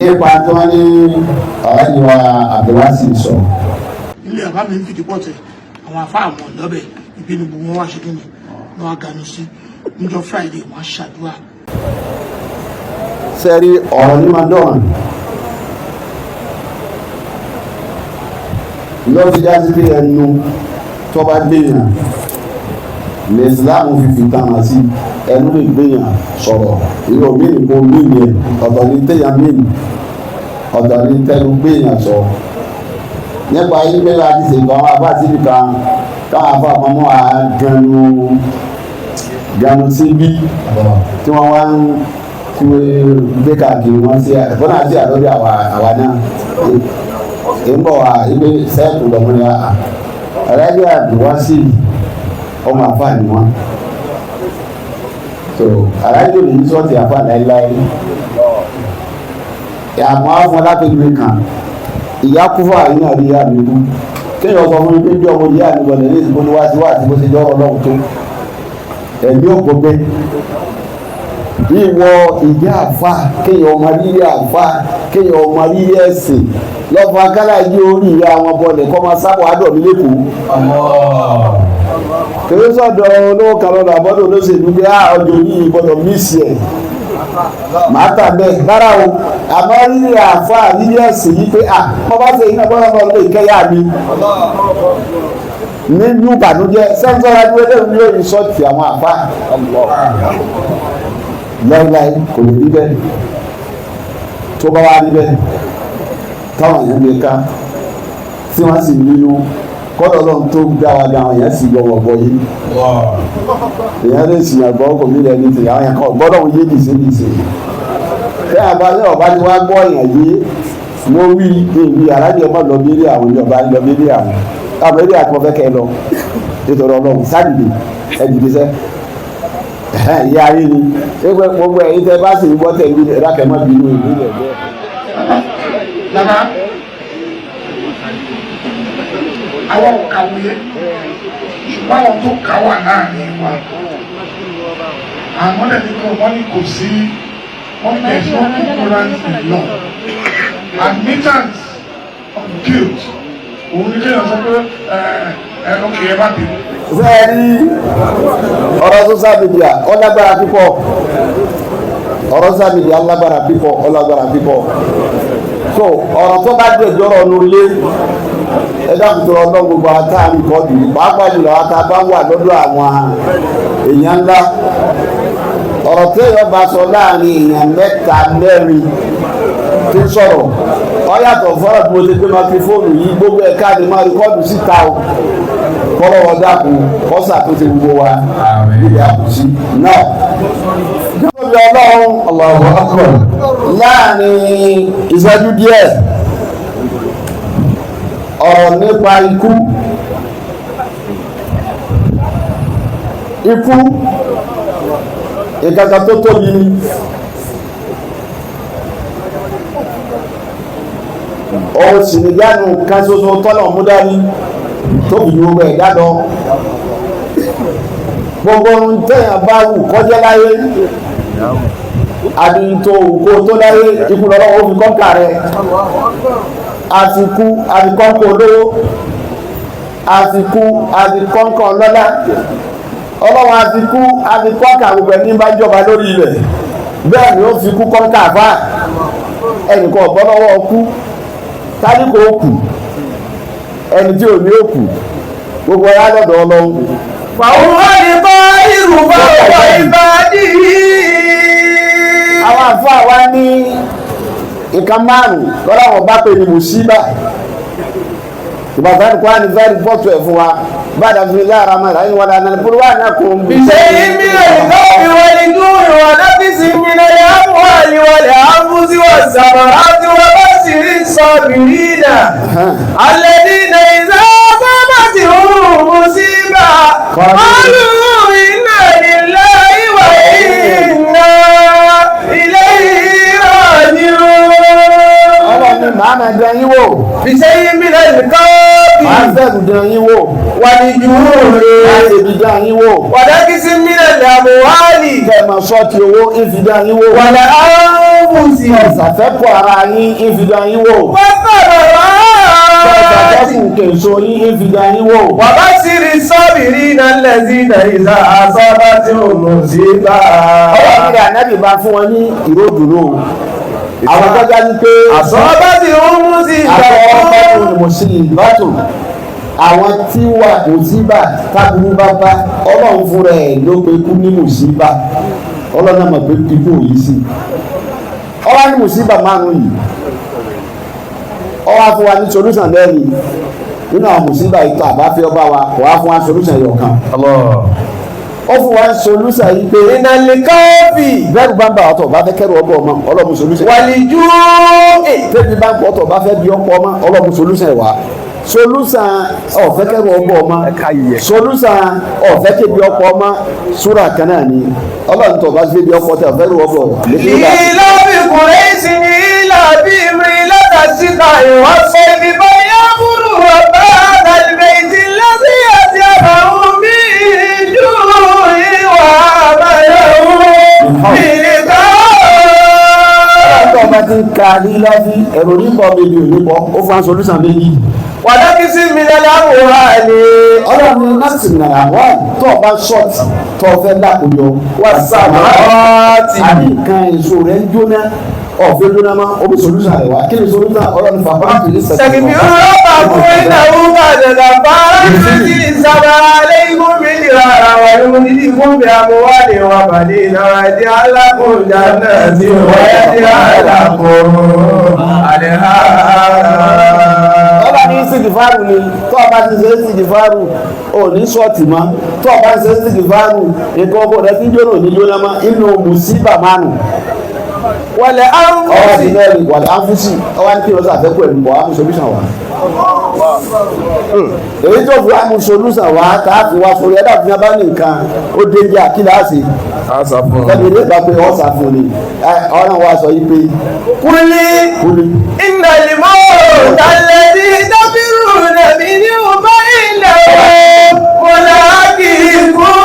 Nípa tí wọ́n ní ọ̀rẹ́ni wa Abdulwasi sọ. Ilé bàbá mi ń fìdí pọ̀ tẹ̀ àwọn afá àwọn ọ̀lọ́bẹ̀ ìbínú gbogbo wọn wá ṣe kí ni wọn wá ganu sí níjọ́ Friday, wọn á ṣàdúrà. Sẹ́rí ọ̀rọ̀ ní máa dọ̀rùn ló fi já sí pé ẹnu tó bá gbéyàn lè Islam fi tàn án sí, ẹnu lè gbéyàn sọ̀rọ̀. Ìlú míì kò míì yẹn, ọ̀tọ̀ ní téèyàn míì, ọ̀tọ̀ ní tẹnu gbéyàn sọ. Nípa yí pé láti ṣètò àwọn afá síbi kan káwọn afá pamọ́ àgànnù ganu síbí tí wọ́n wá ń tí wọ́n gbé káàkiri wọn sí ẹ̀fọ́n náà sí àlọ́bí àwa náà ń bọ̀ wá ibi sẹ́ẹ̀kù lọ́mọ ní aláàjì Abdulwasi ọmọ àfa ni wọn tó aláàjì ò ní sọ́ọ̀tì àfa láéláé. Àmọ́ àwọn alápèjúwe kan ìyá kú fún àyínà rí ìyá mi kú, kéèyàn sọ fún mi pé bí ọmọ ìyá mi gbọ́dọ̀ ní ìsìnkú ní wá sí wá àti bó ṣe jọ́ ọlọ́run tó ẹ̀mí òkò gbé ìwọ ìyá àfa, kéèyàn ọmọ rírì àfa, kéèyàn ọmọ rírì ẹ̀sìn lọ́fọ̀ akálà yí orí ìyá wọn bọ̀lẹ̀ kọ́ máa sábọ̀ àdọ̀ mi lẹ́kọ̀ọ́. Kèrè sọ̀dọ̀ olówó kan lọ́dọ̀ àbọ̀dọ̀ olóṣèlú pé á ọjọ́ yìí gbọ́dọ̀ mísì ẹ̀ màá tà bẹ́ẹ̀ rárá o. Àmọ́ rírì àfa rírì ẹ̀sìn yìí pé à mo bá ṣe iná gbọ́dọ̀ lọ lè kẹ́yà mi nínú ìbànújẹ́ sẹ́ńtọ́ra ní wẹ́lẹ́ ní òyìn sọ́ọ̀tì àwọn àfa láíláí kò lè rí bẹ́ẹ̀. Tó bá wá rí bẹ́ẹ̀ táwọn èèyàn lè ká tí wọ́n sì nínú kọ́dọ̀ lọ́n tó dá wa gan, àwọn èèyàn sì gbọ́wọ́ bọ́ yé, èèyàn lè sì yàn gbọ́ kò mí lẹ́ni tì àwọn èèyàn kan gbọ́dọ̀ ń yé nìṣe nìṣe tẹ́ àbá ní ọ̀bá tí wọ́n á gbọ́ èèyàn yé. Mo wí èmi alájọ má lọ bí eré àwọn ìjọba lọ bí eré àwọn àwọn eré àti wọn fẹ́ kẹ́ ẹ lọ nítorí ọlọ́run sáàdìdì ẹ dìde sẹ́ ìyá ayé ni gbogbo ẹ̀yin tẹ́ bá sì ń gbọ́ tẹ̀ ń bí ẹ̀dákẹ́ má bínú ìlú rẹ̀ bẹ́ẹ̀. Bàbá, àwọn ò kàwé, ṣùgbọ́n àwọn tó kà wà láàrin wa, àwọn lẹ́ni kan wọ́n ní kò sí, wọ́n ní there is no ignorance in law. Admittance of guilt òun ní kéèyàn sọ pé ẹ ẹ ok, ẹ má bínú. Ṣé ẹ rí ọ̀rọ̀ social media, ó lágbára pípọ̀. Ọ̀rọ̀ social media lágbára pípọ̀, ó lágbára pípọ̀. So ọ̀rọ̀ tó bá dé jọ̀rọ̀ nulẹ̀, ẹ dákun tó ọlọ́run, gbogbo àwọn tá à ń kọ́ bì í, pàápàá jùlọ àwọn tá a bá wà lọ́dọ̀ àwọn èèyàn ńlá, ọ̀rọ̀ téèyàn bá sọ láàrin èèyàn mẹ́ta mẹ́rin tí ń sọ̀rọ̀ ọ yàtọ̀ fọ́rọ̀ bí mo ti gbé máikrófóònù yìí, gbogbo ẹ̀ka ni máa rìkọ́dù síta o. Kọ́lọ́wọ́ dákun kọ́sà tó ti gbogbo wa níbi àkùsí náà. Jọ́bí ọlọ́run Allahu Akbar. Láàrin ìṣẹ́jú díẹ̀, ọ̀rọ̀ nípa ikú. Ikú ìkàkà tó tóbi ni. Òun sì ní yánu kan ṣoṣo tọ́lọ̀ mú dání tó fi ju gbogbo ẹ̀dá lọ. Gbogbo ohun téèyàn bá wù kọjá láyé àbí tó wù kó tó láyé, ikú lọ́wọ́ ó fi kọ́ńkà rẹ̀. Àfikú àfikọ́ńkà olówó, àfikú àfikọ́ńkà ọlọ́lá, ọlọ́wọ́ àfikú àfikọ́ńkà gbogbo ẹni bá jọba lórí ilẹ̀, bẹ́ẹ̀ ni ó fi kú kọ́ńkà àfáà. Ẹnìkan ọ̀bọ lọ́wọ́ ọkú, tálíkò òkú, ẹni tí ò ní òkú, gbogbo ọlá lọ́dọ̀ ọlọ́run. فهو القاهر فوق عباده. Àwọn àfáà wa ní nǹkan márùn-ún lọ́lọ́wọ́ bá pè ní mùsíbà. Ìbàdàn kó àní fẹ́ẹ́ rìpọ́tù ẹ̀ fún wa bàdà fi lára máa ráyìn wọn lànà ìpolówó wà náà kò ń bí. بشيء من الخوف والجوع ونقص من الأموال والأنفس والثمرات وبشر الصابرين الذين إذا أصابتهم مصيبة قالوا إنا لله وإنا إليه راجعون. Ọlọ́run ni màá máa dán yín wò. بشيء من الخوف Màá fẹ́ẹ̀rù dán yín wò. والجوع Màá ṣèbí dán yín wò. ونقص من الأموال Kẹ́ ẹ máa sọ́ọ̀tì owó ìfi dán yín wò. والأنفس والأنفس Ṣàfẹ́kù ara yín ìfìdá yín wò. والثمرات Ṣàfẹ́kù kèso yín ìfìdá yín wò. وبشر الصابرين الذين إذا أصابتهم مصيبة Ọlọ́run ní ànábì bá fún wọn ní ìró dùnú. Àwọn tọ́já ní pé أصابتهم مصيبة àwọn mùsíbátù àwọn tí wà mùsíbà táburú bá bá ọlọ́run fúnra ẹ̀ ló pe kú ní mùsíbà. Ọlọ́run náà mọ̀ pé ikú ò yí sí. Ọwọ́ ní mùsíbà márùn-ún yìí. Ọwọ́ á fún wa ní solúsàn lẹ́yìn nínú àwọn mùsíbà ìtọ́ àbáfẹ́ ọba wa kò wá fún wa solúsàn ẹ̀yọ̀ kan. Ó fún wa solúsàn yìí pé من الخوف bẹ́ẹ̀rù bá ń bá ọ̀tọ̀ bá fẹ́ kẹ́rù ọgbọ́ ọmọ ọlọ́mù solúsàn. والجوع Tẹ́bi bá ń pọ̀ ọ̀tọ̀ bá fẹ́ bí ọkọ̀ ọmọ ọlọ́mù solúsàn wá. Solúsàn ọ̀fẹ́ kẹ́rù ọgbọ́ ọmọ solúsàn ọ̀fẹ́ kébi ọkọ̀ ọmọ súrà kan náà ni ọlọ́run tó bá fi bí ọkọ̀ tẹ ọ̀fẹ́ rú ọgbọ̀ إيلاف قريش إيلافهم رحلة الشتاء والصيف فليعبدوا رب هذا البيت الذي أطعمهم من جوع وآمنهم من خوف. Ọlọ́run tó bá ti ń ka lílọ́fí ẹ̀rọ onípọ̀ méjì onípọ̀ ó fún wa solúsàn méjì. ونقص من الأموال Ọlọ́run ní nọ́ọ̀sì nàrà wọ́n tó o bá ṣọ́ọ̀tì tó o fẹ́ lákòóyọ. والثمرات Àbí nǹkan èso rẹ̀ ń jóná ọ̀fẹ́ jóná mọ́ omi solúsàn rẹ̀ wá kí ni solúsàn ọlọ́run fàbá kìí sẹ̀kì. استغفروا ربكم إنه كان غفارا يرسل السماء عليكم مدرارا ويمددكم بأموال وبنين ويجعل لكم جنات ويجعل لكم أنهارا. Ọba ní sìgìfàrù ni tó o bá ti ṣe sìgìfàrù ò ní ṣọ́ọ̀tì mọ́ tó o bá ti ṣe sìgìfàrù nǹkan ọkọ rẹ ti ń jóná ò ní jóná mọ́ inú mùsíbà márùn. Ọwọ́ ti ولأنفسكم mẹ́rin wà láǹfùsì ọwọ́ ní kí ló sàfẹ́kù ẹ̀mí bọ̀ ámú solution wá. Èyí tó fi ámú solution wá káàfi wá sórí ẹ̀dá fún yàrá ní nǹkan ó dé bí àkíláàsì ẹ̀mí ilé ìgbà pé ọ̀sà fún ni ọ̀nà wa sọ yí pé قل kúlí. إن الموت الذي تفرون منه فإنه ملاقيكم.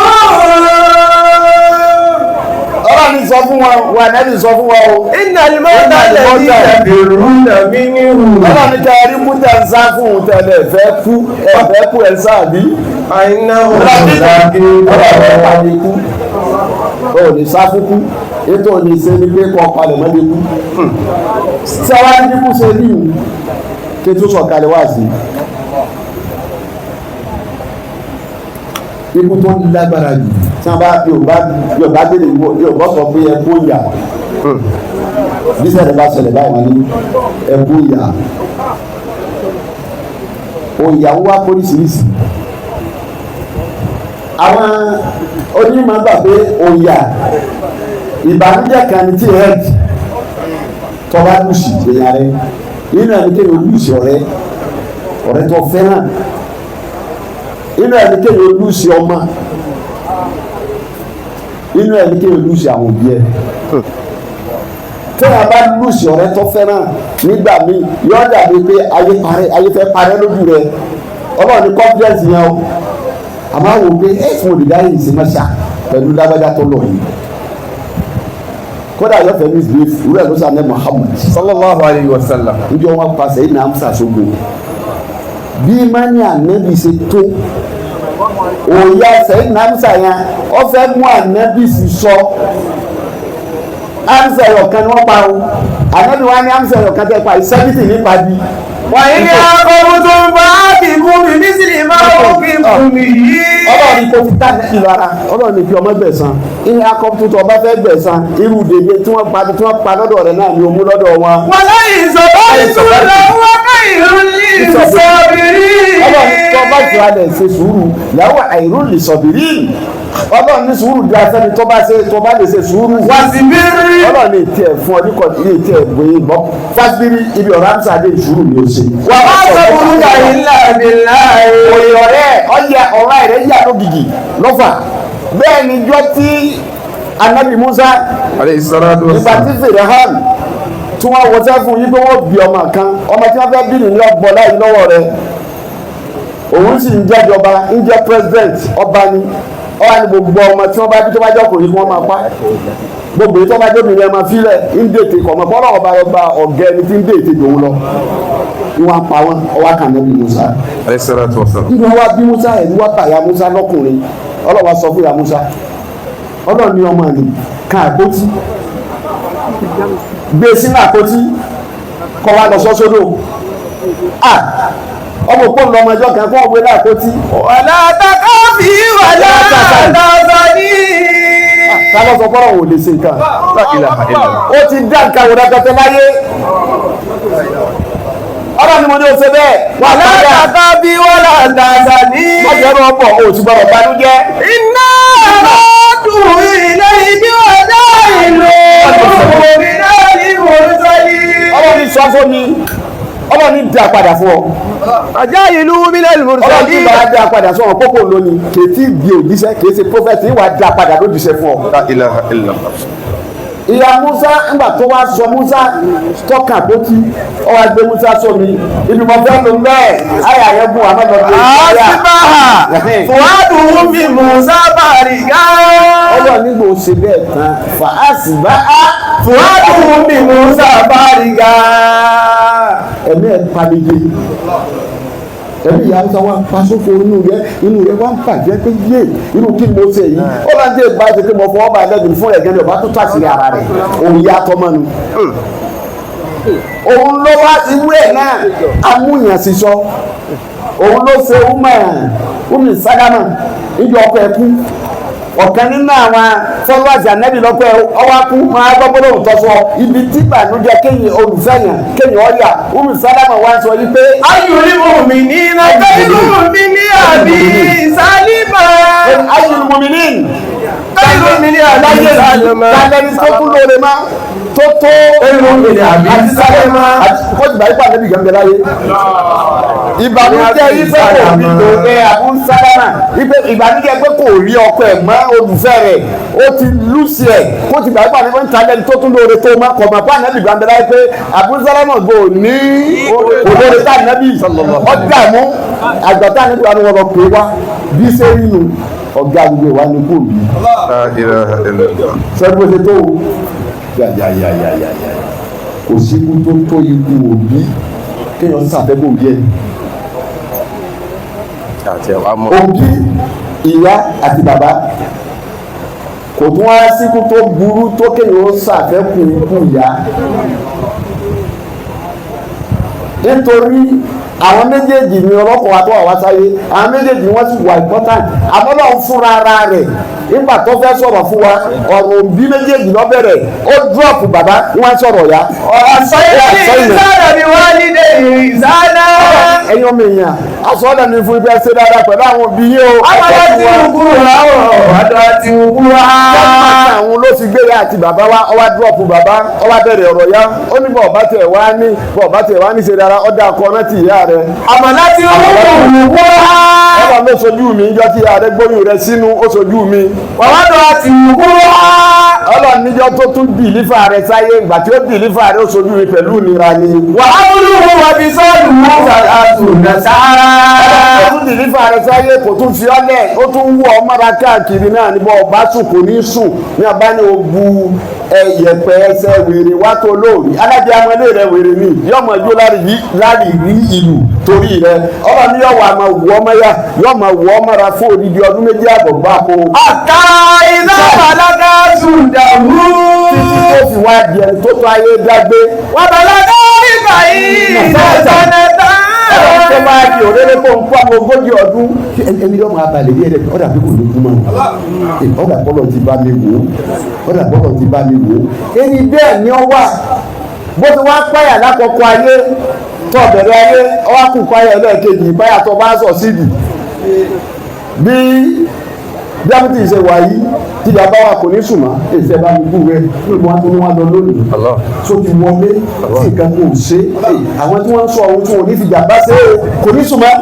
Ọlọ́run ní sọ fún wọn wà nẹ́bí sọ fún wọn o. إن الموت الذي تفرون منه Ọlọ́run ní kẹrin kú tẹ̀ ń sá fún un tẹ̀lé ẹ̀fẹ́ kú ẹ̀fẹ́ kú ẹ̀ sáàbí. فإنه Ọlọ́run ملاقيكم. pàdé kú. O ò ní sá fún kú. Ètò ò ní ṣe ni pé kọ́ palẹ̀ mọ́ lé kú. Sẹ́wá ní kú ṣe ní ìhù kí tó sọ̀kalẹ̀ wá sí. Ikú tó ń lágbára jù tí wọ́n bá Yorùbá Yorùbá délé ìwọ Yorùbá sọ pé ẹkú ìyà. Bí ṣẹlẹ̀ bá ṣẹlẹ̀ báyìí wọ́n ní ẹkú ìyà. Òyà ń wá póríṣiríṣi. Àwọn onímọ̀ gbà pé òyà ìbànújẹ́ kan ní tí head tọ́ba lùsì èèyàn rẹ inú ẹni kéèyàn lùsì ọ̀rẹ́ ọ̀rẹ́ tó fẹ́ràn inú ẹni kéèyàn lùsì ọmọ inú ẹni kéèyàn lùsì àwọn òbí ẹ tẹ́yà bá lùsì ọ̀rẹ́ tó fẹ́ràn nígbà míì yóò dàbí pé ayé parẹ́ ayé fẹ́ parẹ́ lójú rẹ ọlọ́run ní confidence yẹn o àmọ́ àwọn òbí ẹ̀ fún olùdarí ìsinmi-ṣá pẹ̀lú lágbájá tó lọ yìí kódà yóò fẹ́ misbehave wúrẹ́ ló sàn ní Muhammad sallallahu alayhi wa sallam. níjọ́ wọn pa sẹ́yìn náà Hamza sógun bí mani anabi ṣe tó òòyà sẹ́yìn náà Hamza yẹn ó fẹ́ mú anabi sì sọ Hamza ọ̀kan ni wọ́n pa o anabi wa ní Hamza ọ̀kan tẹ́ pa ìsẹ́bìtì nípa bí. وإن عاقبتم فعاقبوا بمثل ما عوقبتم به. Ọlọ́run kò fi tá nẹ́ẹ̀kì lára ọlọ́run ní fi ọmọ gbẹ̀san ìyẹn akọ́tún tó ọba fẹ́ gbẹ̀san irú dèdè tí wọ́n pa tí wọ́n pa lọ́dọ̀ rẹ̀ náà ni o mú lọ́dọ̀ wọn. ولئن صبرتم لهو خير للصابرين. Ọlọ́run tó bá jù alẹ̀ ṣe sùúrù làwọn àìrú lè sọ̀bìrì ọlọ́run ní sùúrù bí afẹ́ni tó bá ṣe tó bá lè ṣe sùúrù. Wàsíbírì. Ọlọ́run lè tiẹ̀ fún ọ ní kọ́ ilé tiẹ̀ bóyá bọ́ fásitì ibi ọ̀rọ̀ àmì sàdé ìṣúrù ni ó ṣe. Wà á sọ̀rọ̀ ilà bìláì. Òye ọ̀rẹ́ ọ̀yà ọ̀rá rẹ̀ yà lógìgì lọ́fà bẹ́ẹ̀ ni jọ́ tí Anabi Musa Alayhi salatu ìgbà tí Fèrèhàn tí wọ́n wọ́sẹ́ fún yí pé wọ́n bí ọmọ kan ọmọ tí wọ́n fẹ́ bí nìyí ọgbọ́n láyé lọ́wọ́ rẹ̀ òun sì ń jẹ́jọba ń jẹ́ president ọba ni ọba ni gbogbo ọmọ tí wọ́n bá bí tó bá jẹ́ ọkùnrin kí wọ́n máa pa Gbogbo èyí tó bá jóbi yẹn máa filẹ̀ ń dètè kọ̀mọ́ bọ́lá ọba ọba ọ̀gẹ́ ẹni tí ń dètè dòun lọ. Ìwọ̀n pa wọn, ọwọ́ kan náà bí Musa. Alayhi salatu wa salam. Nínú wa bí Musa ẹ̀ ní wá bá ya Musa lọ́kùnrin. Ọlọ́wà sọ fún ya Musa, Ọlọ́run ní ọmọ mi kan àpótí, gbé sínú àpótí, kọ́ wa lọ sọ́sọ́dọ̀. Ah, ọmọ òpó lọmọ ẹjọ́ kan kó ọgbẹ́ láàpótí. Wala takafi wala tahzani. Ta ló sọ fọ́rọ̀ wò lè ṣe nǹkan? La ilaha illallah. Ó ti dá nǹkan wò rẹpẹtẹ láyé. Ọlọ́run ni mo ní o ṣe bẹ́ẹ̀ wà Wala láyà. takafi wala tahzani. Mọ̀jẹ̀ ẹ̀rọ ọ̀pọ̀ o ti gbọ́dọ̀ banújẹ́. Inna radduhu ilayki wa ja'iluhu minal mursalin. Ọlọ́run ní sọ fún mi, Ọlọ́run ní dá padà fún ọ. Ja'iluhu minal Ọlọ́run tí mursalin. bá dá padà sọ̀rọ̀ kókò lónìí kèétí di òjíṣẹ́, kèé ṣe prophet, wà dá padà lójíṣẹ́ fún ọ. La ilaha illallah. Ìyá Musa ńgbà tó wá sọ Musa tọ́ka àpótí, ó wá gbé Musa sómi ibi mo fẹ́ lò bẹ́ẹ̀ àyà yẹn gùn àmọ́ lọ bí Asibaha fuaduhu fi Musa bariga. Ọlọ́run nígbà ó ṣe bẹ́ẹ̀ tán fa asibaha Fuaduhu fi Musa bariga. Ẹ̀mí ẹ̀ pamige, ẹ̀mí ìyá Musa wá pa sófo, inú rẹ̀ wá ń bàjẹ́ pé yé, irú kí ni mo ṣe yìí? Ó bá ń dé ìbá ṣe pé mo fọwọ́ bá ẹlẹ́gbẹ̀ẹ́ fún rẹ̀ gẹ́gẹ́ ọba tó tàṣírí ara rẹ̀ òun yá tọmọ nu. Òun ló wá irú ẹ̀ náà amúyàn sísọ. Òun ló ṣe Umi Sálámà níbi ọkọ ẹkú. Ọ̀kan nínú àwọn followers Ànábì lọ́pẹ́ ọwá kú, máa gbọ́ gbọ́dọ̀ òótọ́ sọ ibi tí ìbànújẹ́ kéyìn olùfẹ́yàn kéyìn ọ̀yà. Umi Sálámà wá ń sọ yí pé Ayyul mu'minina khayrun min Abi Salima. Ayyul mu'minin Khayrun min Abi Salima. Lálẹ́ni tó kú lóore má tó tó Khayrun min Abi Salima. Kó jìbà yípa Ànábì gẹ́gẹ́ láyé. Ìbànújẹ́ yí pé kò rí lò ẹ Abu Salama, ipe ìbànújẹ́ pé kò rí ọkọ ẹ̀ mọ́, olùfẹ́ rẹ̀ ó ti lùsì ẹ̀, kó ti gbà yípa Ànábì ń talẹ́ni tó tún lóore tó má kọ̀ mọ́ pé Ànábì gẹ́gẹ́ láyé, pé Abu Salama kò ní òlóore tá Ànábì ọ̀dààmú àgbàtà Ànábì wà ní wọn lọ pé wá bí sẹ́yìn nù ọ̀gá gbogbo ìwà ní kò bí. La ilaha illallah. Sọ́dún bó ṣe tó o yàyàyàyàyà, kò sí ikú tó tó ikú òbí kéèyàn sàfẹ́bò bí ẹ̀. Àti ẹ̀wà mọ́. Òbí, ìyá àti bàbá, kò tún wá síkú tó burú tó kéèyàn ó sàfẹ́kù ikú ìyá, nítorí àwọn méjèèjì ni ọlọ́kọ̀ wa tó wà wá sáyé. Àwọn méjèèjì wọ́n sì wà important. Àmọ́ Ọlọ́run fúnra ara rẹ̀, nígbà tó fẹ́ sọ̀rọ̀ fún wa, ọ̀rọ̀ òbí méjèèjì ló bẹ̀rẹ̀. Ó drop bàbá, wọ́n sọ̀rọ̀ ya. Ìsáná ni wọ́n ní dé ìsáná. Ẹ̀yin ọmọ èèyàn, aṣọ ọ̀dà ni fún ibi ẹsẹ̀ dáadáa pẹ̀lú àwọn òbí yìí o. Àwọn tí ń kúrò láwọ̀, àdó tí ń kúrò á. Àwọn ló ti gbé ya àti bàbá wa, ó wá drop bàbá, ó wá bẹ̀rẹ̀ ọ̀rọ̀ ya. Ó ní bọ̀ọ̀bá tiẹ̀ wá ní ṣe dára, ó dáa kọ́ rántí ìyá rẹ̀. Àmàlà tí ń kúrò á. Ọba ló sojú mi níjọ́ tí ìyá rẹ̀ gbóyún rẹ̀ sínú, ó sojú mi. Wàwádọ̀ tí ń kúrò á. Ọlọ́run níjọ́ tó tún deliver rẹ̀ sáyé, ìgbà tí ó deliver rẹ̀, ó sojú mi pẹ̀lú ìnira ni. Wà á múlùú wà fi sọ́ọ̀lù àtúnà sára. Ó tún deliver rẹ̀ sáyé, kò tún fi ọ́lẹ̀, ó tún wú ọ mọ́ra káàkiri náà ní bọ́ ọba sùn kò ní sùn ní abá ní o bu ẹyẹpẹ ẹsẹ̀ wèrè wá tó lóòrí alájẹ amọ̀lé rẹ̀ wèrè ni yọmọ ẹjọ́ lárí rí ìlú torí rẹ̀. Ọlọ́run ní yọ̀wọ̀ àmọ̀ wù ọmọ yá yọmọ wù ọmọ ra fún odidi ọdún 2.5 gbáko. Àká iná bàlágà sùdàmú. Títí tó fi wá di ẹni tó tó ayé dágbé. Wà bàlágà ìgbà yìí sẹ́nẹ̀tà. Ọlọ́run tó máa di òréré kó ń kó àwọn 40 ọdún. Ẹni yóò máa balẹ̀ bí ẹ̀rẹ̀, ọ̀dà bí kò ní kú mọ́, ọ̀dà bọ́lọ̀ ti bá mi wò ó, ọ̀dà bọ́lọ̀ ti bá mi wò ó. Ẹni bẹ́ẹ̀ ni ọ wà bó ti wá páyà lákọ̀ọ́kọ́ ayé tó bẹ̀rẹ̀ ayé, ọwá kù páyà ẹlẹ́ẹ̀kejì, páyà tó bá sọ̀ sídìí bí deputy ṣe wà yìí, tí ìyá bá wà kò ní sùn mọ́. Èsì ẹ̀ bá mi kú rẹ̀ ní wọn tó ní wọn lọ lónìí tó ti wọlé tí nǹkan kò ṣe àwọn tí wọ́n ń sọ ohun tí wọn ò ní fi jàmbá ṣe é, kò ní sùn mọ́.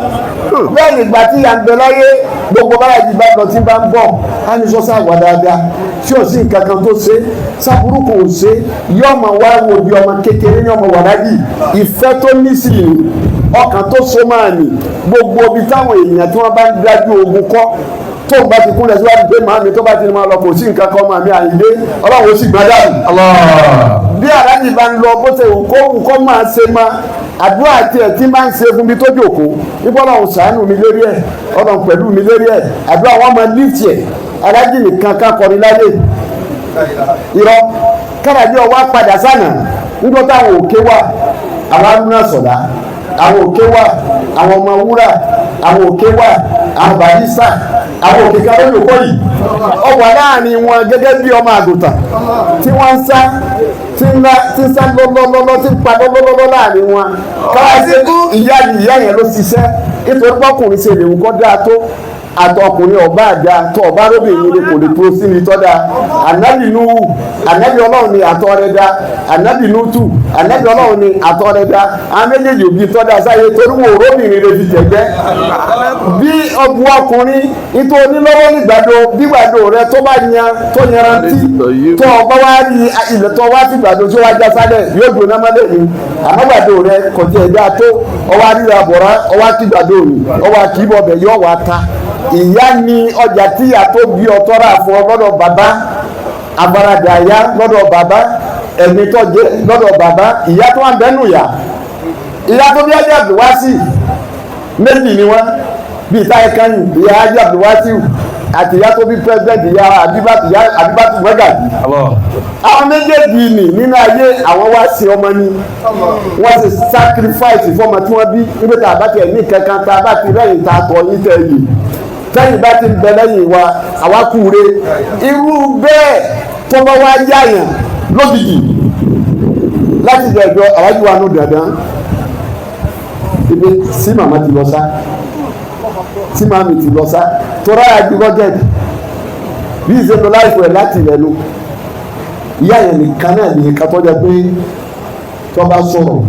Bẹ́ẹ̀ nígbà tí ìyá ń bẹ láyé, gbogbo bára yìí bá lọ tí bá ń bọ̀, á ní sọ́sà wà dáadáa tí ò sí nǹkan kan tó ṣe sábúrú kò ṣe, yóò máa wá wo bí ọmọ kékeré ní ọmọ wàlájì. Ìfẹ́ tó ní sí i, ọkàn tó so máa nì, gbogbo ibi táwọn èèyàn tí wọ́n bá ń dájú ogun kọ́ tó Tó ń bá ti kúnlẹ̀ síwájú pé màámi tó bá ti máa lọ, kò sí nǹkan kan, màmí Àyìndé, Ọlọ́run ó sì gbọ́n dànù. Bí aláàjì bá ń lọ, bó ṣe wù kó wù kó máa ṣe máa àdúrà tiẹ̀ tí máa ń ṣe fún mi tó jòkó nípa Ọlọ́run ṣàánú mi lérí ẹ̀, Ọlọ́run pẹ̀lú mi lérí ẹ̀, àdúrà wọn máa lift ẹ̀. Aláàjì nìkan ká kọrin láyé, irọ́ káràjì ọwọ́ padà sànà nígbà táwọn òkè wà, àwọn arúnà sọ̀dá, àwọn òkè wà, àwọn ọmọ wúrà, àwọn òkè wà, àwọn barista, àwọn òkè kan lórí òkò yìí, ọ wà láàrin wọn gẹ́gẹ́ bí ọmọ àgùntàn tí wọ́n ń sá, tí ń tí ń sá lọ́lọ́lọ́lọ́, tí ń pa lọ́lọ́lọ́lọ́ láàrin wọn. Káwáṣe ìyá ni ìyá yẹn ló ṣiṣẹ́, nítorí pọ́kùnrin ṣe lè wù kọ́ dáa tó, àtọkùnrin ọba àdá tó ọba róbìnrin ni kò lè tó sí ni tọ́ da. Ànábì Nuhu, ànábì Ọlọ́run ni àtọ́ rẹ̀ dá. Ànábì Nutu, ànábì Ọlọ́run ni àtọ́ rẹ̀ dá. Àwọn méjèèjì òbí tọ́ da sáyé torí wo róbìnrin rẹ̀ fi tẹ̀gbẹ́ bí ọbu ọkùnrin nítorí onílọ́wọ́ nígbàdo gbígbàdo rẹ tó bá yan tó yanrantí tó ọba wá rí ilẹ̀ tó wá sí gbàdo tó wá já sálẹ̀ yóò dùn náà mọ́lẹ̀ ni. Àmọ́ gbàdo rẹ kò tiẹ̀ dáa tó, ọwọ́ àríra bọ̀rá, ọwọ́ àti gbàdo rẹ ọwọ́ àkìbọ̀ bẹ̀ yóò wá ta. Ìyá ni ọjà tíyà tó bí ọtọ́ rà fún ọ lọ́dọ̀ bàbá, abarada ìyá lọ́dọ̀ bàbá, ẹ̀mí tó jẹ lọ́dọ̀ bàbá, ìyá tó wà ń bẹ́nu yà, ìyá tó bí ajá Abdulwasi méjì ni wọ́n bíi táyé kányìn, ìyá ajá Abdulwasi àti ìyá tó bí president, ìyá Abibatu, ìyá Abibatu Mọ́gàjì. Àwọn méjèèjì nì nínú ayé àwọn wá sí ọmọ ni wọ́n sì sacrifice fọmọ tí wọ́n bí níbi tá a bá tiẹ̀ ní kankan, tá a bá ti rẹ́yìn tá a tọ̀ yín tẹ̀ yìí, tẹ́yìn bá ti ń bẹ lẹ́yìn wa, àwa kú re. Irú bẹ́ẹ̀ tó bá wá yáyàn lójijì láti jẹ ìjọ àwájú wa nù dandan ibi sí màmá ti lọ sá, tí màmí ti lọ sá, tọ́ra àjùgọ́jẹ́dì bí ìṣe lọ láìpẹ́ láti rẹ̀ nu. Ìyá yẹn nìkan náà ní ká tọ́jà pé tó bá sọ̀rọ̀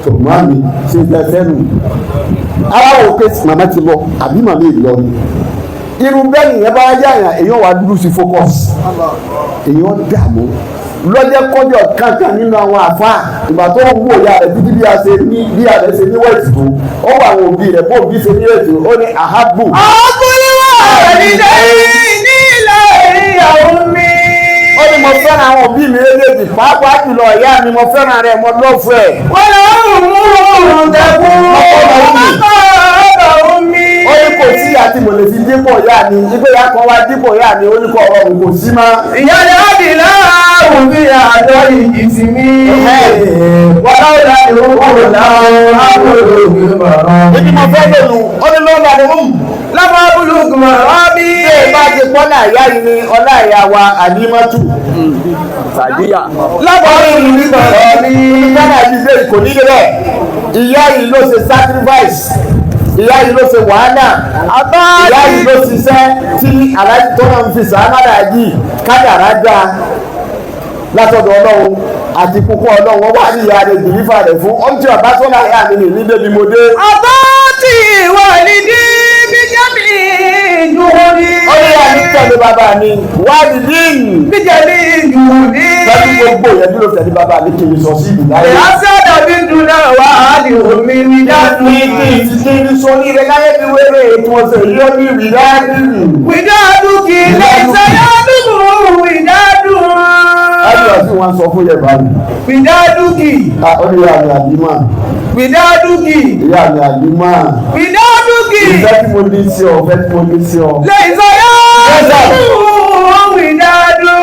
tó màmí ṣe fẹ́ fẹ́ nù, ara wò pé màmá ti lọ àbí màmí lọ ni. Irú bẹ́ẹ̀ nìyẹn bá yáyàn, èèyàn wà dúdú sí focus, èèyàn dààmú lọ́jọ́ kọjọ́ kankan nínú àwọn àfa. Ìgbà tó ń wò ya rẹ̀ títí bí a ṣe ní bí a rẹ̀ ṣe ní wẹ̀tì tó ó wà, àwọn òbí rẹ̀ bó òbí ṣe ní wẹ̀tì ó ní àhábù. Ọkùnrin wà nílé nílé ìyàwó mi. Ó ní mo fẹ́ràn àwọn òbí mi méjèèjì, pàápàá jùlọ ìyá mi, mo fẹ́ràn rẹ̀, mo lọ́ọ̀fù ẹ̀. Wọ́n lọ ń mú òun dẹkùn. Ọkọ̀ mi. Ó ní kò sí àti mo lè fi dípò ìyá mi, ìgbé ìyá kan wá dípò ìyá mi, ó ní kò rọrùn, kò sí mọ́. Ìyá ni á dì láàrùn bí àjọ ìjì mi. Wọ́n lọ́wọ́ ìrúkọ̀ láwọn àbúrò mọ̀ràn. Ibi mo fẹ́ lòlù, ó ní lọ́ọ̀dà ni ó mú. Láwọn àbúrò mọ̀ràn bí. Bí ẹ bá ti pọ́nà ìyá yìí ni ọlá ìyá wa Àlímọ́tù. Sàdíyà. Láwọn àbúrò mọ̀ràn bí. Gánà yìí lè kò ní lè bẹ́ẹ̀. Ìyá yìí ló ṣe sacrifice. Ìyá yìí ló ṣe wàhálà. Ìyá yìí ló ṣiṣẹ́ tí aláàjì tó náà ń fi sàánà yìí kádàrá dáa látọ̀dọ̀ Ọlọ́run àti kúkú Ọlọ́run, wọ́n wá ní ìyá rẹ̀ dìlífà rẹ̀ fún ọ́n tí ọ̀bá sọ́lá ìyá mi nì ní débi mo dé. Ọba tí wà ní dí bíjẹ́bí ìjúwòrí. Ó ní ìyá mi tẹ̀lé bàbá mi wá ní dín. Bíjẹ́bí ìjúwòrí. Pẹ̀lú gbogbo ìyẹn ló tẹ̀lé bàbá mi kì í sọ sí ìlú láyé. Ìyáṣẹ́ àdàbí dùnà wà á di omi ní dájú. Ní kí n ti kí n sọ ní rẹ̀ láyé mi wéré ètò ọ̀sẹ̀ yìí ó ní ìrìnàjò. Wìdádù kì í lè ṣayádùn wìdádù. Ayọ̀ sí wọn sọ fún Yorùbá mi. Wìdádù kì. Ó ní ìyá mi àbímọ. Wìdádù kì. Ìyá mi àbímọ. Wìdádù kì. Ìfẹ́ tí mo ní sí ọ, ìfẹ́ tí mo ní sí ọ. Lè ṣayádùn wìdádù.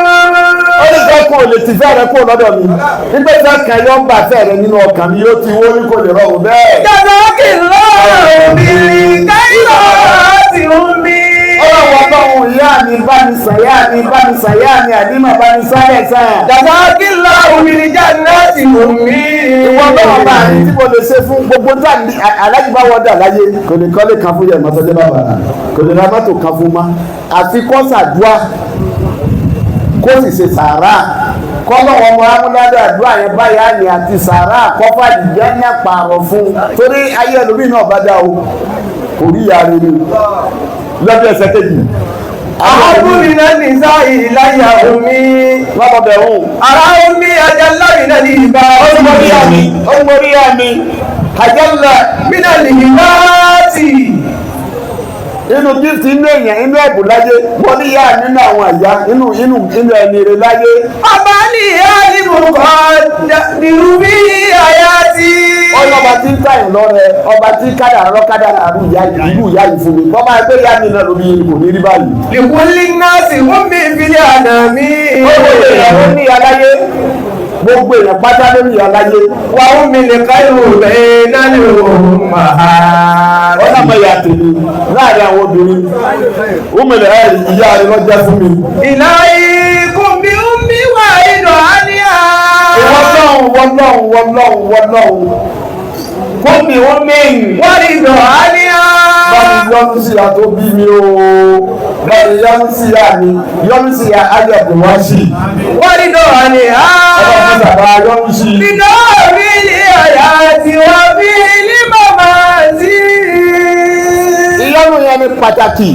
Ó ní fẹ́ kó o lè ti fẹ́ rẹ kó o lọ́dọ̀ mi. Nígbà tí ọkàn yóò ń bà fẹ́ rẹ nínú ọkàn mi yóò ti wó ní kò lè rọrùn bẹ́ẹ̀. Jazakillahu bil khairati ummi. Ọlọ́run ọlọ́run, ìyá mi bá mi sàn, ìyá mi bá mi sàn, ìyá mi àdìmọ̀ bá mi sálẹ̀ sàn. Jazakillahu bil jannati ummi. Ìwọ náà bá mi tí mo lè ṣe fún gbogbo tí aláàjì bá wọ́n dà láyé, kò lè kọ́lé kan fún yẹn mọ́tọ́jọ́ bàbá, kò lè ra mọ́tò kan fún ma, àfi kó ṣàdúrà kó sì ṣe sàárà kọ́lọ́ ọmọ amúnádọ́ àdúrà yẹn báyà ni àti sàárà kọ́fà jẹ́ ní àpàrọ̀ fún, torí ayé ẹlòmíì náà bá dá o kò rí ìyá rẹ ni lọ́jọ́ ẹsẹ̀ kejì. Ahabbu minan nisa'i ilayya ummi. Lọ́bọ̀ bẹ̀ wò. Ara ummi ajalla minal ibati. Ọmọrí àmì àjálà Minal ibati. Inú gift, inú èèyàn, inú ẹ̀bùn láyé, mo ní yá nínú àwọn àyà inú inú inú ẹni rẹ láyé. Ọba ní àlìmùkọ́ dìrúbí àyàtì. Ọ̀nà ọba tí ń tàyàn lọ́rẹ, ọba tí kádàrá lọ́kádàrá àrùn ìyá ìlú ìyá yìí fún mi. Bọ́bá ẹgbẹ́ ìyá mi náà ló bí kò ní rí báyìí. Lìkúlì nọ́ọ̀sì wọ́n mi ìfìlẹ̀ àná mi. Gbogbo èèyàn ló ní ìyá láyé, gbogbo èèyàn pátá ló ní ìyá láyé. Wà ó mi lè ká ìlú bẹ́ẹ̀ náà ní òun máa. Ọlọ́mọ ìyá tèmi láàrin àwọn obìnrin, ó mẹ́lẹ̀ ẹ̀ ìyá rẹ lọ́jọ́ fún mi. Ìlà ikú mi ń mi wà inú àníyá. Wọ́lọ́hún, wọ́lọ́hún, wọ́lọ́hún, wọ́lọ́hún, kó mi ó mẹ́yìn. Wọ́n ìdọ̀ àníyá. Bámi yọ́nú sí ìyá tó bí mi o, bámi yọ́nú sí ìyá mi, yọ́nú sí ìyá ayé àbùwáṣì. Wọ́n ìdọ̀ àníyá. Ọlọ́run sábà yọ́nú sí i. Ìdọ̀ mi ní àyà tí wọ́n bí ní màmá sí. Ìyọ́nú yẹn ni pàtàkì.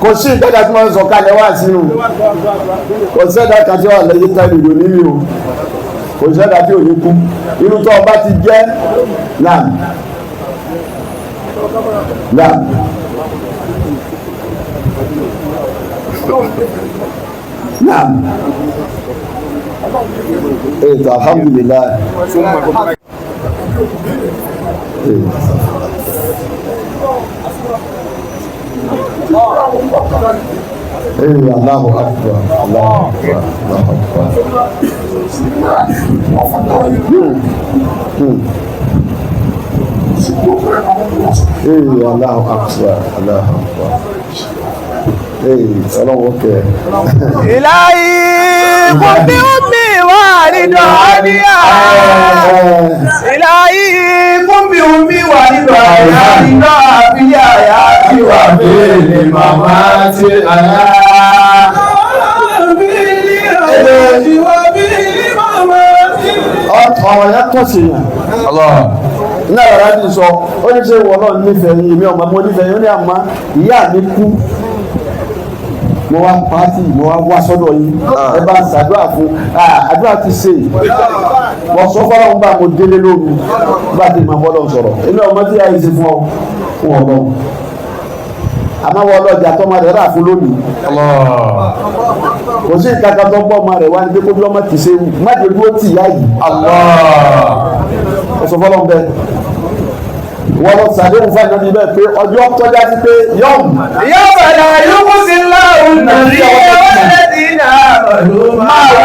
Kò sí ìgbẹ́jà tí wọ́n ń sọ kalẹ̀ wá sínú. Kò sí ẹ̀dá kan tí wọ́n lè yí tẹ́lẹ̀ ìlú nílé o. Kò sí ẹ̀dá tí ò ní kú. Irú tó ọba ti jẹ́ náà. Náà. Náà. Ètò alhamdulillah. Ee, Allahu akbar, Allahu akbar, Allahu akbar. Ee, Allahu akbar, Allahu akbar. Ee, ọlọ́wọ́ kẹ. Ìlà ikú mi ń mi wà ìdọ̀ àníyá. Ìlà ikú mi ń mi wà ìdọ̀ àníyá. Ìdọ̀ àbíyá àyà tí wà bẹ́ẹ̀ màmá tí àyà. Ọ̀rọ̀ yẹn tọ̀ sí yàn. Ní ọ̀rọ̀ láti sọ, ó ní ṣe wọ́n náà nífẹ̀ẹ́ yín, èmi ọmọ mo nífẹ̀ẹ́ yín, ó ní àmọ́ ìyá mi kú. Mo wá pàtì, mo wá wá sọ́dọ̀ yín, ẹ bá ń ṣàdúrà fún, àdúrà ti ṣe. Mo sọ fọlọ́run bá mo délé lóru, bá ti máa bọ́lọ̀ sọ̀rọ̀. Èmi ọmọ tí a yìí ṣe fún ọ, fún Ọlọ́run. Àmọ́ wọ́n lọ́jà tọ́mọ rẹ̀ rà fún lónìí. Kò sí ìkàkà tó gbọ́ ọmọ rẹ̀ wá ní pé kó bí ọmọ ti ṣe wù, má jẹ́ dúró tì yá yìí. Ó sọ fọlọ́run bẹ́ẹ̀. Wọ́n lọ sàdéhùn fún ànábi bẹ́ẹ̀ pé ọjọ́ tọ́já sí pé yọ̀m. Yọ̀bà náà yóò sí láwùn nàrí ọ̀lẹ́dì náà máa wò.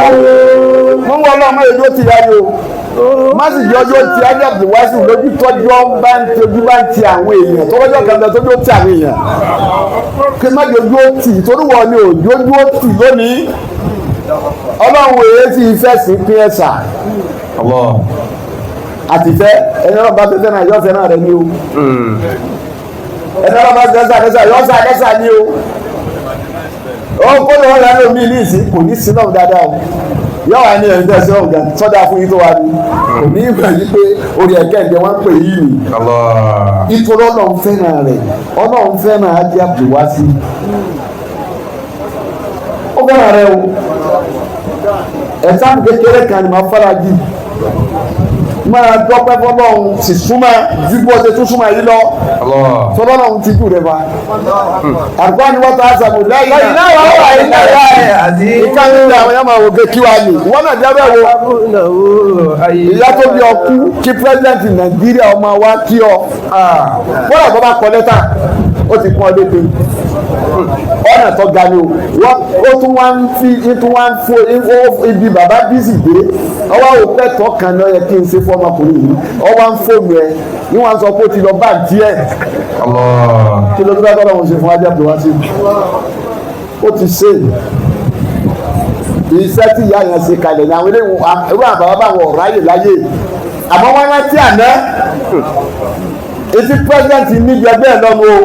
Mú wọn lọ ọmọ èdè ó ti yá yìí o. Má sì jẹ́ ọjọ́ ti ajá Abdulwasiu lójú tọ́jú bá ń ti ojú bá ń ti àwọn èèyàn tọ́jọ́ kan bẹ tọ́jú ó ti àwọn èèyàn. Kí má jẹ́ ojú ó tì torí wọ́n ni òjò ojú ó tì lónìí. Ọlọ́run èyí sì fẹ́ sí pín ẹ̀sà. Àtìfẹ́ ẹni ọlọ́ba tó fẹ́ràn yọ fẹ́ràn rẹ ni o. Ẹni ọlọ́ba tó fẹ́ràn lẹ́sà yọ sà lẹ́sà ni o. Ó kó lọ́wọ́ lẹ́nu omi ní ìsín kò ní sí náà dáadáa o. Yọ wà ní ẹ̀ńtẹ́ sí ọ̀gá sọ́dà fún yín tó wà ní. Kò ní ìgbà yí pé orí ẹ̀kẹ́ ìgbẹ́ wọn pè yí ni. Ìtòrò Ọlọ́run fẹ́ràn rẹ̀, Ọlọ́run fẹ́ràn Ajé Abdulwasi. Ó fẹ́ràn rẹ̀ o. Ẹ̀sán kékeré kan ni màá fara jì. Máa dọ́pẹ́ fọlọ́run sì súnmọ́ ju bó ṣe tún súnmọ́ yìí lọ. Fọlọ́run ti jù rẹ̀ fa. Àdúgbò ni wọ́n ta àṣàbò lẹ́yìn náà. Iná wà wà iná wà àti. Ìkànnì ni àwọn yẹn máa wò pé kí wàá ní. Wọ́n náà jẹ́ bẹ́ẹ̀ wo. Ìyá tó bí ọkú kí pírẹ́sidẹ̀ntì Nàìjíríà ọmọ wa kí ọ. Bọ́lá tó bá kọ lẹ́tà, ó ti pọ́n lépe. Ọ̀nà tó ga ni o. Ó tún wá ń fi tún wá ń fún ibi bàbá bísí dé. Ọwọ́ òpẹ́ tọ́ kan ní ó yẹ kí n ṣe fún ọmọkùnrin yìí. Ọwọ́ ń fóònù ẹ. Ní wọ́n sọ pé ó ti lọ bá díẹ̀. Kí ló tó bá tọ́lọ̀ wọn ṣe fún Ajé Abdulwasi? Ó ti ṣe iṣẹ́ tí ìyá yẹn ṣe kalẹ̀ ní àwọn eléwọ̀n irú àbáwá báwọn ọ̀rọ̀ ayè láyè. Àmọ́ wọ́n rántí àná. Etí pírẹ́sidẹ̀ntì níbi ẹgbẹ́ ẹ̀ lọ́nu o.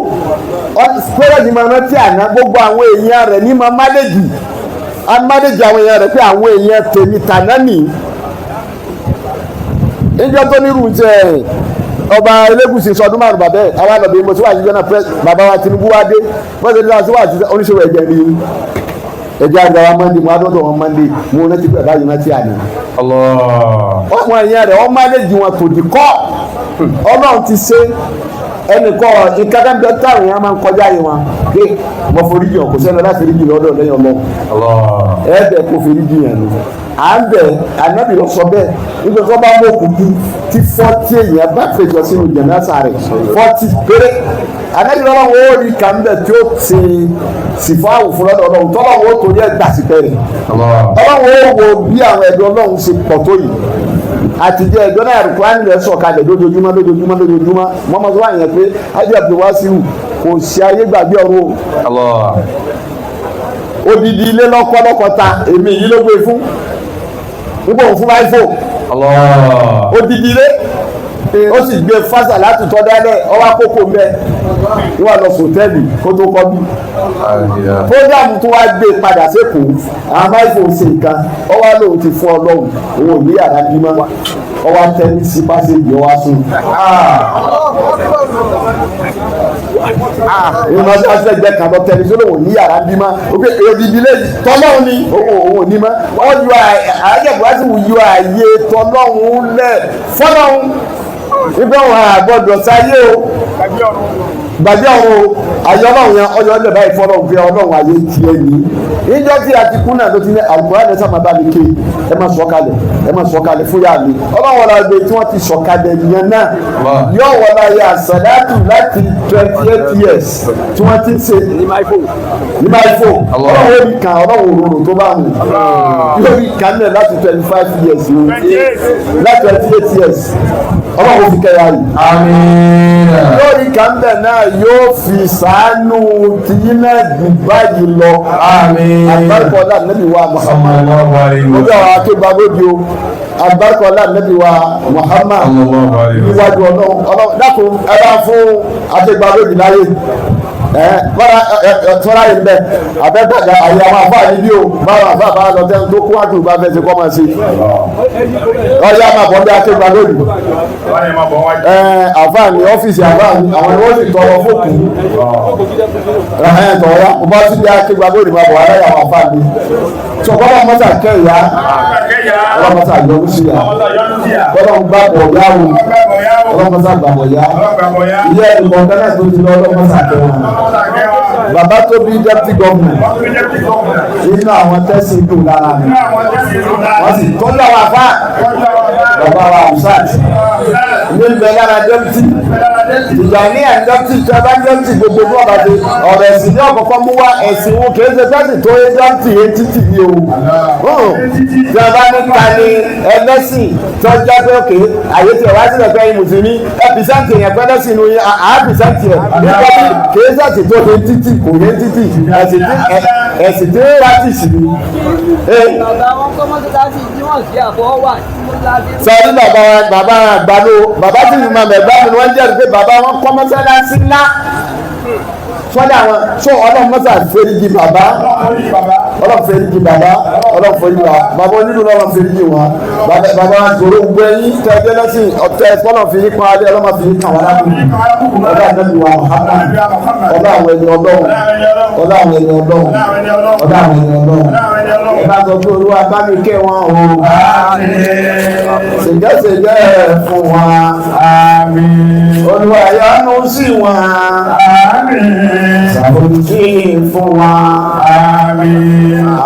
Pírẹ́sidẹ̀ntì máa rántí àná gbogbo àwọn èèyàn rẹ̀ ní máa máléjì. A máléjì àwọn èèyàn rẹ̀ pé àwọn èèyàn tèmi tàná nì. Níjọ́ tó nírú jẹ́ ọba Elégùṣì sọdún márùn bàbá ẹ̀ àwa lọ́bẹ̀ mo ti wà jíjọ́ náà bàbá wa Tinubu wá dé. Wọ́n ti ní wá sí wà oníṣòwò ẹ̀jẹ̀ ni. Ẹ̀jẹ̀ àgbà wa Monday mo adọ́dọ̀ wọn Monday mo rántí pé bàbá yìí rántí àná. Ọmọ ẹ̀yìn rẹ̀ wọ́n máléjì wọn tòdì kọ́. Ọlọ́run ti ṣe. Ẹnìkọ́ ìkàkàndé táwọn èèyàn máa ń kọjá yìí wọn pé mo forí jì ọ́, kò sẹ́ni láti rí jì lọ́dọ̀ lẹ́yìn ọlọ́. Ẹ̀ẹ́dẹ̀ kò forí jì yẹn ni à ń bẹ̀. Ànábì lọ sọ bẹ́ẹ̀ nígbà tó bá mú òkú kú tí 40 èèyàn bá péjọ sínú jẹ̀násà rẹ̀, 40 péré, ànábì lọ́wọ́ wọn ó rí kà ń bẹ̀ tí ó ti sìfọ́ àwòfún lọ́dọ̀ Ọlọ́run, tọ́lọ́wọ́ ó torí ẹ̀ gbà sí pẹ́rẹ́. Ọlọ́run ó wo bí àwọn ẹ̀dọ́ Ọlọ́run ṣe pọ̀ tó yìí àtijọ́ ẹ̀dọ́ náà. Àlùkùránì rẹ̀ sọ̀kalẹ̀ lójoojúmọ́, lójoojúmọ́, lójoojúmọ́. Wọ́n máa sọ wá yẹn pé Hajj Abdulwasiu kò sí ayé gbàgbé ọ̀run o. Odidi ilé lọ́kọ́lọ́kọ́ta, èmi yìí ló gbé fún nígbà òun fún báyìí fò. Odidi ilé, ó sì gbé fásà láti tọ́ dálẹ̀, ọwọ́ àkókò mẹ́ wọ́n lọ sòtẹ́ẹ̀lì kó tó kọ́ bí program tó wá gbé padà sẹ́kọ̀ọ́. Àwọn báyìí ṣe nǹkan, ọwọ́ lòun ti fún Ọlọ́run, òun ò ní yàrá bímọ, ọwọ́ tẹ́lí sí passage, ọwọ́ sùn. Ìmọ̀ sẹ́gbẹ́ kan lọ tẹ́lí sí, òun ní yàrá bímọ, odidi ilé tọ́lọ́run ni òun ò ní mọ́. Wọ́n yọ àyẹ̀bọ̀ láti yọ àyè tọ́lọ́run lẹ̀ fọ́lọ́run ibẹ̀, wọn àgbọ̀dọ̀ sáyé o, gbàgbé ọ̀run o. Ayé Ọlọ́run yẹn ọyọ ọlẹ́ báyìí fọlọ́run pé Ọlọ́run, ayé tiẹ̀ ní. Níjọ́ tí a ti kú náà ló ti ní Àlùkùránì ẹ̀ sábà bá mi ké, ẹ má sọ kalẹ̀, ẹ má sọ kalẹ̀ fún yàrá mi. Ọlọ́run wọlé agbe tí wọ́n ti sọ kalẹ̀ yẹn náà, yóò wọlé ayé àsàlátù láti 28 years tí wọ́n ti ń ṣe ní máa fò. Ọlọ́run ó rí kan, Ọlọ́run òróró tó bá wù yóò rí kan náà láti 25 years, láti 28 years. Ọlọ́run fi kẹ́yà yìí. Yóò rí kan bẹ̀ náà, yóò fi sàánú tìyín náà jù báyìí lọ. Àbárkọ̀ọ́lá Nàbí wa Muhammad, lójú àwọn akéwà lóde o. Àbárkọ̀ọ́lá Nàbí wa Muhammad níwájú Ọlọ́run. Ọlọ́run dákun, ẹ bá fún akéwà lóde láyé ẹ bára ẹ tọ́lá yìí bẹ abẹ́gbàgbà àyè àwọn àfáà níbí o. Báwọn àfáà bá lọ tẹ́lẹ̀ tó kó wájú bá fẹ́ ṣe kọ́ máa ṣe ọyá máa bọ̀ bí akéwà lóde ẹ. Àfáà ní ọ́fíìsì, àfáà ní àwọn ni wọ́n sì tọrọ fókù ẹ̀hẹ́n tọ̀ọ́yá. Mo bá tún bí akéwà lóde máa bọ̀ aláya àwọn àfáà ní tó kọ́ bá mọ́tà kẹ́ ìyá ọlọ́mọ́tà yọrù sí ya, ọlọ́mọ gbà bọ̀ yá o, ọlọ́mọ́tà gbà bọ̀ yá ìyá ẹ̀ nìkan náà tó ti lọ, ọlọ́mọ́tà kẹ́ wọn. Bàbá tó bí deputy governor nínú àwọn tẹ́sí dùn lára mi, wọ́n sì tọ́jú àwọn àfáà, bàbá wa Hamsat ní bẹ lára deputy ìjà ní ẹ̀ deputy tí a bá deputy gbogbo fún ọba ti ọ̀rọ̀ ẹ̀sìn ní ọ̀kọ̀ọ̀kan mú wá. Ẹ̀sìn wo kìí ṣe tẹ́sí tó yẹ deputy yẹn títì ní o. Tí a bá ní ta ni ẹlẹ́sìn tó jẹ́ pé òkè àyè tí ọ̀wá sílẹ̀ fẹ́ yín mùsùlùmí ẹ present yẹn pẹ́ lẹ́sìn inú yín, à á present yẹn nítorí kìí ṣẹ̀sìn tó yẹ títì, kò yẹ títì, ẹ̀sìn tí ó practice ni. Bàbá wọn kọ́ mọ́sálásí jíwọ̀n sí àbọ̀ wà tí mọ́sálásí. Sọ́ọ́rí bàbá wa, bàbá àgbàdo, bàbá tí ìmọ̀ ẹ̀gbá mi ni wọ́n jẹ́rìí pé bàbá wọn kọ́ mọ́sálásí ńlá sọ́dọ̀ àwọn sọ. Ọlọ́run mọ́sá fèrèjì bàbá, Ọlọ́run fèrèjì bàbá, Ọlọ́run fèrèjì bàbá, bàbá onílù, Ọlọ́run fèrèjì wọn. Bàbá sọ̀rọ̀ gbẹ̀yìn tẹ̀jẹ́ lẹ́sìn ọ̀tẹ̀ tọ́lọ̀ fi yín pa alẹ́, Ọlọ́run fi yín kàn wọ́n lábùkù. Ọlọ́run àdébí wa Muhammad, ọlọ́ àwọn ẹni Ọlọ́run, ọlọ́ àwọn ẹni Ọlọ́run, ọlọ́ àwọn ẹni Ọlọ́run. Ẹ bá sọ pé Olúwa bá mi kẹ́ wọn o, ṣèjẹ́ṣèjẹ́ fún wọn, Olúwa yọ́nú sí wọn, ṣàforíjì fún wọn.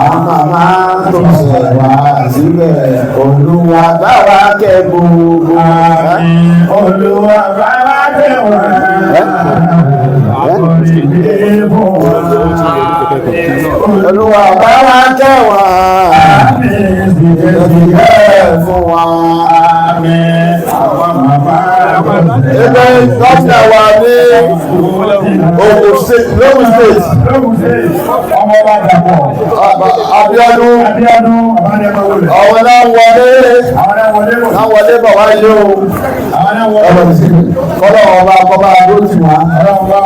Àwọn màmá tó ṣẹ̀ wá síbẹ̀, Olúwa bá wa kẹ́ gbogbo. Olúwa bá wa kẹ́ wọn. Àforíjì fún wọn. Olúwa bá wa kẹ́ wọn, ṣèjẹ́ṣèjẹ́ fún wọn. Àwọn màmá Ẹgbẹ́ gómìnà wa ní Ogun State, Lógùn State, Ọmọ bá dàpọ̀. Abíọ́dún, Abíọ́dún Abádẹ́mọ́wọlé. àwọn náà wọlé, Àwọn náà wọlé bọ̀. náà wọlé bọ̀ wáyé o. Àwọn náà wọlé bọ̀. Kọ́lọ̀ ọba kọ́ba ló ti wá. Ọlọ́run bá